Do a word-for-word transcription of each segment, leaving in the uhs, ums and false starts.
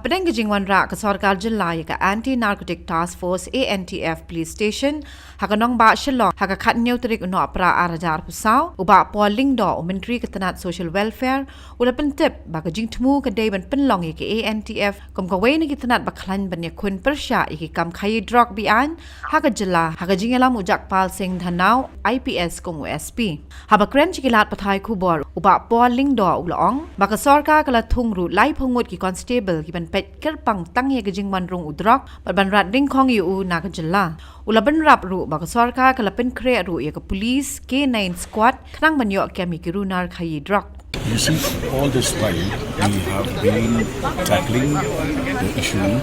Pdeng ka jingwanrah ka sorkar jylla ïa ka Anti Narcotic Task Force, A N T F, Police Station ha ka nongbah Shillong ha ka khathynñiew tarik u Nohprah arhajar arphew saw, u Bah Paul Lyngdoh, u Myntri ka tnat Social Welfare, u la pyntip ba ka jingthmu ka dei ban pynlong ïa ka A N T F kum kawei na ki tnat ba khlaiñ ban ïakhun pyrshah ïa ki kam khaïi drok beaiñ ha ka jylla, ha ka jingïalam u Jagpal Singh Dhanoa, I P S, kum u S P. Haba kren sha ki lad pathai khubor, u Bah Paul Lyngdoh u la ong ba ka sorkar ka la thung ruh laiphew ngut ki constable kiban peit kyrpang tang ïa ka jingwan rung u drok bad ban rat dyngkhong ïa u na ka jylla. U la bynrap ruh ba ka sorkar ka la pynkhreh ruh ïa ka police K nine squad khnang ban ïoh kem ïa ki runar khaïi drok. You see, all this while we have been tackling the issue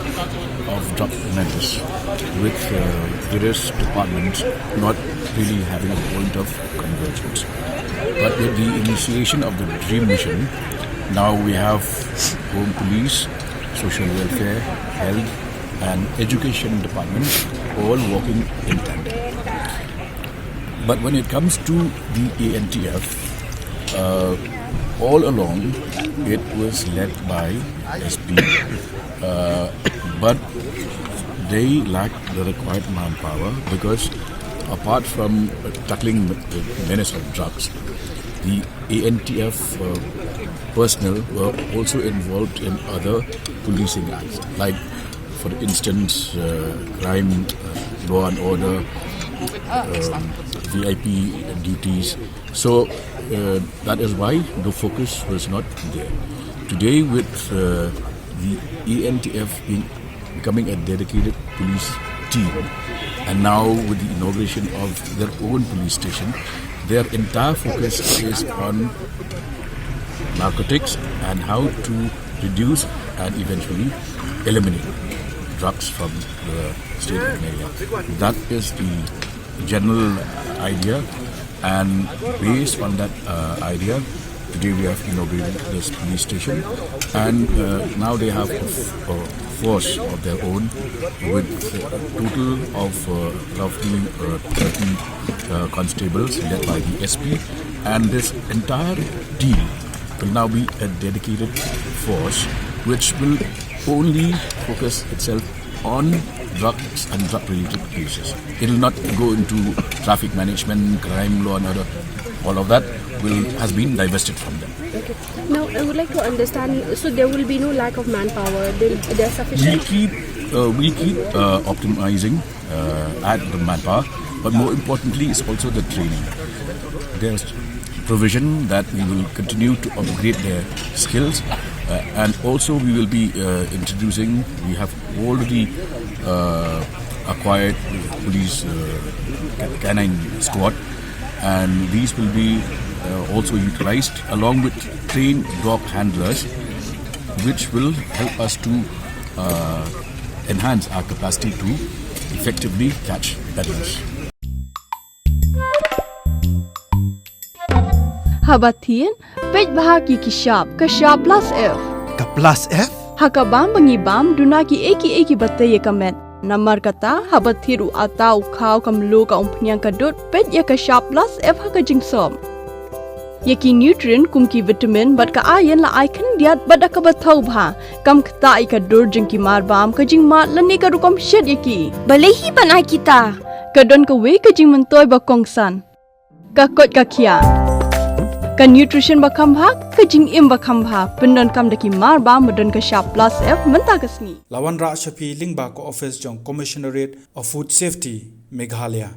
of drug menace with uh, various departments not really having a point of convergence. But with the initiation of the DREAM Mission, now we have Home Police, Social Welfare, Health, and Education Departments all working in tandem. But when it comes to the A N T F, uh, all along it was led by S P, uh, but they lack the required manpower because apart from tackling the menace of drugs, the A N T F uh, personnel were also involved in other policing acts, like, for instance, uh, crime, uh, law and order, um, V I P duties. So uh, that is why the focus was not there. Today, with uh, the A N T F being becoming a dedicated police team, and now with the inauguration of their own police station, their entire focus is on narcotics and how to reduce and eventually eliminate drugs from the state of Meghalaya. That is the general idea, and based on that uh, idea, today we have inaugurated this police station, and uh, now they have a, f- a force of their own with a total of uh, roughly uh, thirty uh, constables led by the S P, and this entire team will now be a dedicated force which will only focus itself on drugs and drug related cases. It will not go into traffic management, crime, law and order. All of that will has been divested from them. Now, I would like to understand, so there will be no lack of manpower, there, there are We sufficient. keep uh, we keep uh, optimizing uh, at the manpower, but more importantly, it's also the training. There's provision that we will continue to upgrade their skills, uh, and also we will be uh, introducing. We have already uh, acquired police uh, ca- canine squad, and these will be uh, also utilized along with trained dog handlers, which will help us to uh, enhance our capacity to effectively catch peddlers. Haba thied, peit bha ki ki shap, ka shap plus F. Ka plus F? Ha ka bam ba ngi bam, duna ki ei ki ei ki ba tei ïa ka met. Namar kata, haba thied u ata u khaw ka mluh ka umphniang ka dud, peit ïa ka shap plus F ha ka jingsop. Ïa ki nutrient kum ki vitamin bad ka iron la ai khyndiat bad da kaba thaw bha. Kam ktah ïa ka dur jong ki mar bam, ka jingmad lane ka rukom shet ïa ki. Balei hi ban ai kita? Ka don kawei ka jingmyntoi ba kongsan. Ka koit ka khiah. Ka nutrition ba kham bha, ka jingim ba kham bha. Pyndonkam da ki mar bam ba don ka shap plus F mynta ka sngi. La wanrah sha phi lyngba ka office jong Commissionerate of Food Safety, Meghalaya.